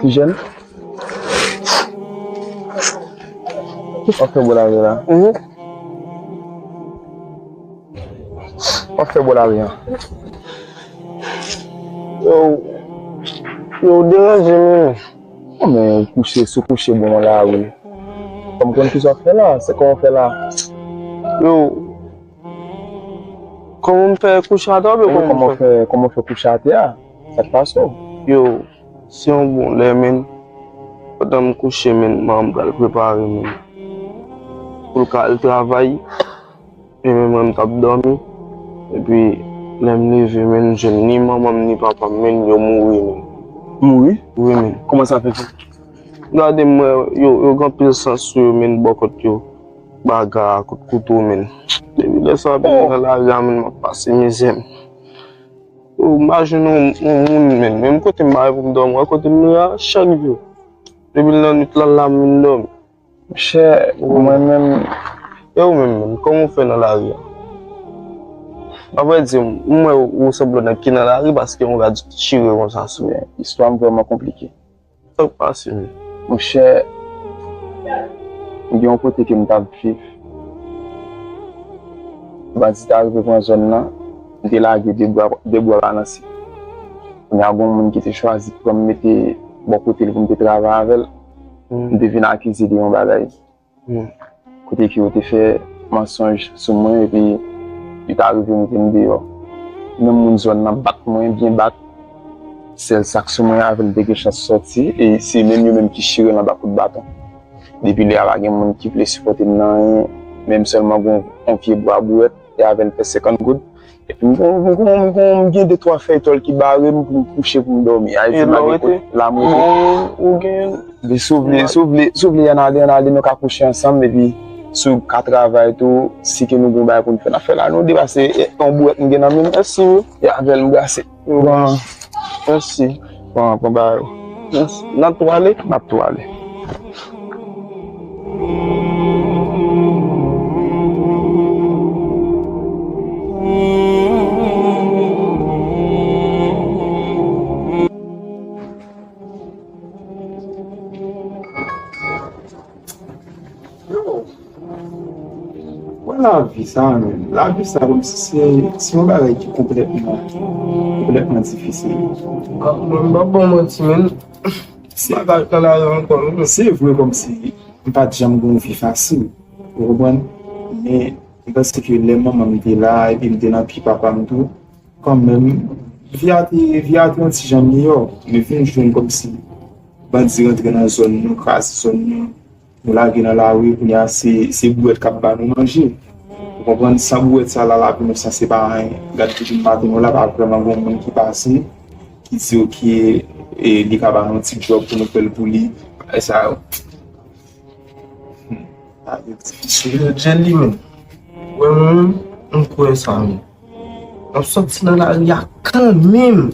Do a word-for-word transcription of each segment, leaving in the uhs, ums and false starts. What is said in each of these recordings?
Ti jèn. W ap fè bò lari la. Mhm. W ap fè bò lari an. Yo, yo, w deranje m, wi. Bon, men ou kouche, si w kouche bò nan lari. Fò m konn kisa w ap fè la, se kòman w fè la. Yo, kòman m fè kouche atè a oubyen kòman m fè? Kòman w fè, kòman w fè kouche atè a? Sa k pase w? Yo, se yon bon lè, men, pandan m kouche, men, manman m pral prepare, men, pou l ka al travay. E men mwen, m t ap dòmi. Epi, lè m leve, men, m jwenn ni manman m, ni papa m, men, yo mouri, men. Mouri? Wi, men. Kòman sa fè fèt? Gade m wè, yo, yo gen anpil san sou yo, men, bò kont yo. Baga, kout kouto, men. Depi lè sa, men, nan lari a, men, m ap pase mizè, men. Yo, m pa jwenn yon, yon moun, men. Menm kote m bay pou m dòmi, wè kote m ye a, chak jou. Depi nan nwit la, la m vin dòmi. Monchè, mwen menm. E ou menm, menm, kòman w fè nan lari a? Avrèdi, m wè ou sanble nan ki nan lari paske yon gad chire konsa sou ou. Istwa m vrèman konplike. Sa k pase, menm? Monchè, m gen yon kote ke m t ap viv. Bandi ta rive pran zòn nan, m te lage de bwa, de bwa balanse. Kounye a, gen yon moun ki te chwazi pran m mete bò kote l pou m te travay avè l. M te vin akize de yon bagay. Kote ke yo te fè mansonj sou mwen, epi yo ta rive mete m deyò. Menm moun zòn nan bat mwen, byen bat. Sèl sa k sou mwen avè l te gen chans sòti, e se menm yo menm ki chire l anba kout baton. Depi lè a, pa gen moun ki vle sipòte m nan anyen, menm sèlman gon, yon vye bwa bouwèt, e avè l fè senkant goud. Epi m gon, m gon, m gon, m gen de twa fèy tòl ki bare m pou m kouche, pou m dòmi. A, e di m pa gen kote, la m rete. Ou gen. Epi si w vle, si w vle, si w vle, ann ale, ann ale, nou ka kouche ansanm, epi si w ka travay tou, si ke nou gon bagay pou n fè, n ap fè la. Nou depase, e, yon bouwèt m gen nan men m. Mèsi, wi. E avè l m brase. Bon. Mèsi. Pran, pran bagay ou. Mèsi. N ap tou ale? N ap tou ale. Yo, wè lavi sa menm. Lavi sa kòmsi se, se yon bagay ki konplètman, konplètman difisil. Ah, mwen, m p ap ba w manti, menm. Se, m pa ka nan lari ankò, non. Se vre kòmsi m pa t janm gen yon vi fasil. Ou konprann? Men, m panse ke lè manman m te la, epi m te nan pye papa m tou, kanmenm, vi a te, vi a te yon ti jan miyò. Men vin jwenn kòmsi bandi rantre nan zòn nou, kraze zòn nou, nou lage nan lari, kounye a se, se bouwèt k ap ba nou manje. Ou konprann, san bouwèt sa la, lavi nou sa se pa anyen. Gad depi maten nou la, pa vrèman gen yon moun ki pase, ki di, oke, e, li ka ba nou yon ti djòb pou nou fè l pou li. Bagay sa yo. Hmm. Bagay difisil. Yo, Jelly, men. Wè, mwen menm, m kwè sa, men. N ap sòti nan lari a kanmenm.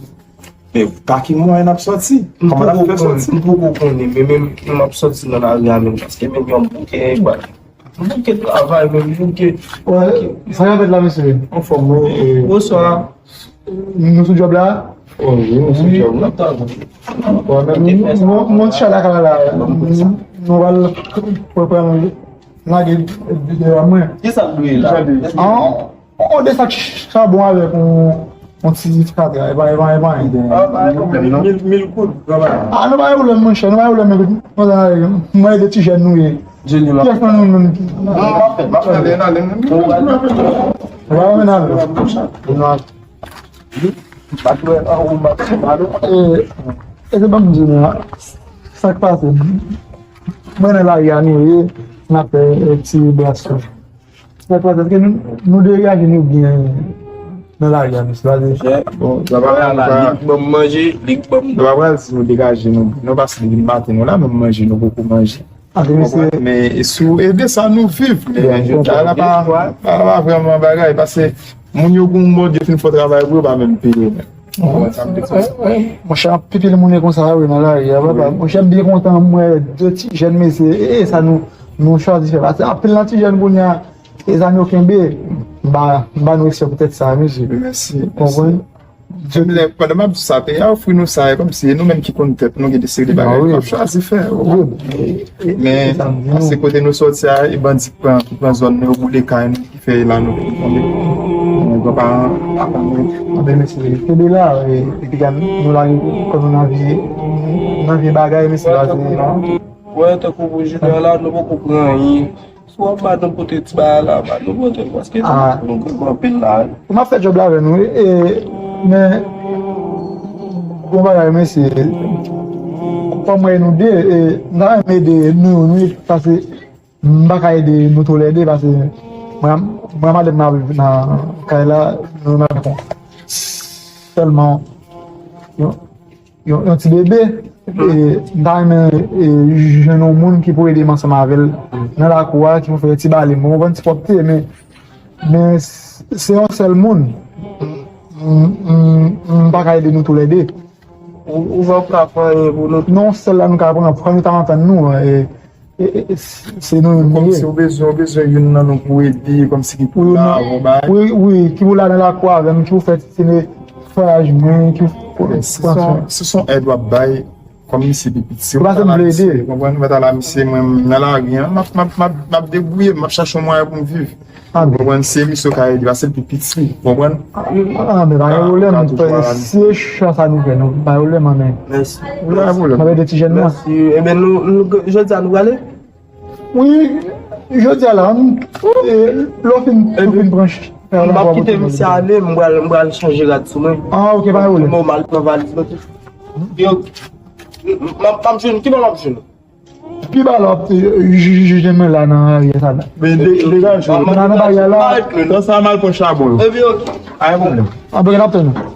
Men pa ki mwayen n ap sòti? Kòman n ap fè sòti? M poko konnen, men, men m ap sòti nan lari a menm, paske men yon bouke, m bouke travay, men m bouke. Wè, sa k ap fèt la, mesye? Anfòm, wi. Bonswa. Nou sou djòb la? Wi, nou sou djòb la. Bon, men, nou, nou, nou chay lakay la, la. Nou pral reprann lage deyò mwen. Kisa k dwe la? An, on de sak chabon avèk on, on ti fatra, e pa, e pa, e pa anyen. Mil, mil goud, granmay. Ah, nou pa gen pwoblèm, monchè, nou pa gen pwoblèm, men mwen, mwen, de ti jèn nou ye. Jenny, m ap fè, m ap fè, n ale, n ale, n ale. Ou pa renmen n ale? E, e se ban m di nou, sa k pase? Mwen nan lari a nou ye, n ap fè, e, ti bras tou. Sa k pase? Èske nou, nou degaje nou byen nan lari a, mesye? Bon, sa pa pral, li k ban m manje, li k ban m bwè. Sa pa pral si nou degaje nou byen, non, paske depi maten nou la, menm manje nou poko manje. Ase, mesye. Men sou, e de sa nou viv. Men jodi a la pa, pa, pa vrèman bagay, paske moun yo gon Bondye fin fè travay pou yo, pa menm peye, men. Monchè, anpil moun e konsa, wi, nan lari a, papa. Monchè, m byen kontan, m wè de ti jèn mesye, e, e sa nou, nou chwazi fè. Paske anpil nan ti jèn kounye a, e zam yo kenbe, m ba, m ba nou respè poutèt sa, mesye. Mèsi, mèsi. Konprann? Menm lè, pandan m ap di sa, peyi a ofri nou sa, e kòmsi e nou menm ki konn tèt nou, gen de seri de bagay nou ap chwazi fè. Men, se kote nou sòti a, e bandi ki pran, ki pran zòn nou, yo boule kay nou, ki fè la nou tonbe. Granparan pa konn. Anben, mesye, kenbe la, e, epi gade, nou lage kò nou nan vye, nan vye bagay, mesye, la, se, non? Wè, tankou pou jounen an la, nou poko pran anyen. Si w ap ba nou pote ti bagay la, ba nou pote l, paske nou, nou gen anpil la. Ou m ap fè djòb la avè nou, e, men, bon bagay, mesye, kòm mwen nou de, e, m ta renmen ede nou, nou, paske m pa ka ede nou toulède, paske mwen, mwen, madanm mwen ap viv nan kay la, nou nan sèlman yon, yon, yon ti bebe, e, m ta renmen, e, jwenn yon moun ki pou ede m ansanm avè l nan lakou a, ki pou fè ti bale m, ou konprann, ti pwòpte, men, men s- se yon sèl moun. M, m, m pa ka ede nou toulède. Ou, ou pa ka fè anyen pou nou? Non, sèl la nou ka pran, fò nou ta antann nou, e, e, e, se nou menm. Kòmsi ou bezwen, ou bezwen youn nan nou pou ede, kòmsi ki pou la, bon bagay. Wi, wi, ki pou la nan lakou avè m, ki pou fè ti netwayaj mwen, ki pou pran swen. Si se yon èd w ap bay, kòm misye pi piti, ou mèt ala misye, ou konprann? Ou mèt ala misye, mwen, m nan lari an, m ap, m ap, m ap, m ap debouye m, m ap chache yon mwayen pou m viv. Ou konprann? Se misye ou ka ede, paske l pi piti, ou konprann? Ah, men pa gen pwoblèm, frè, si e chwa sa nou fè, non, pa gen pwoblèm, men. Mèsi. Pa gen pwoblèm. M ap ede ti jèn nan. Mèsi. Ebyen, nou, nou, jodi a nou prale? Wi, jodi a la, m, e, lè w fin, nou fin pran ch- m ap kite misye ale, m pral, m pral chanje rad sou mwen. Ah, ok, pa gen pwoblèm. Bon, m al pran valiz mwen tou. Yo, m ap, m ap jwenn, ki bò m ap jwenn? Pi ba la, w ap, e, j- j- jwenn mwen la nan aryè sa la. Men de- degaje w. Nan, nan bagay la. Nan sa m al pran chabon yo. Ebyen, ok. Pa gen pwoblèm. Anben, n ap tann ou.